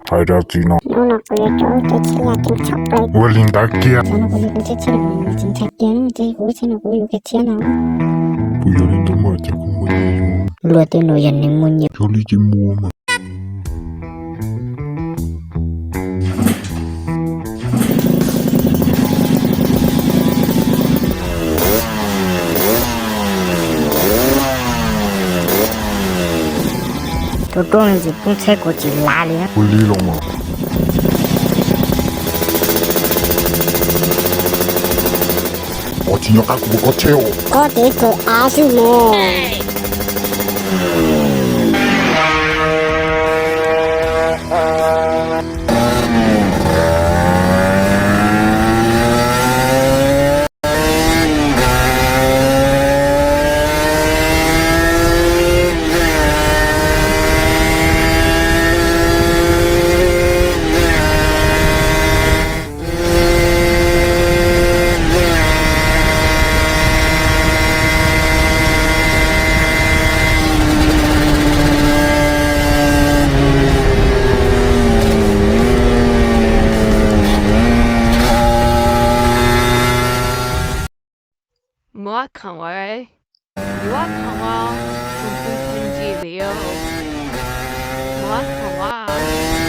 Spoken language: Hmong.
Hais dab tsi no? Hnub no kuv yuav rau wb cov tshiab ya ceev tshaj plaws. Ua li ntawd kiag. Cov no kuv yuav kuv tshiab tshiab, tsis ntshai kiag no, ces kuv tshiab no kuv yuav kiag tshiab no. Puas yog li ntawd mas cas kuv muaj nyiaj yuav? Luag tej no yog neeg muaj nyiaj. Yog li ces mus mas. Rau rau ntsis poob tsheb kuv tsis lav li. Ua li los mas. Os, tsis nyob qab kuv ua koj tsheb os. Koj tiv kawg av xwb mog. Muab khoom ua, yuav khoom ua, khoom khoom khoom ntsis liu. Muab khoom ua.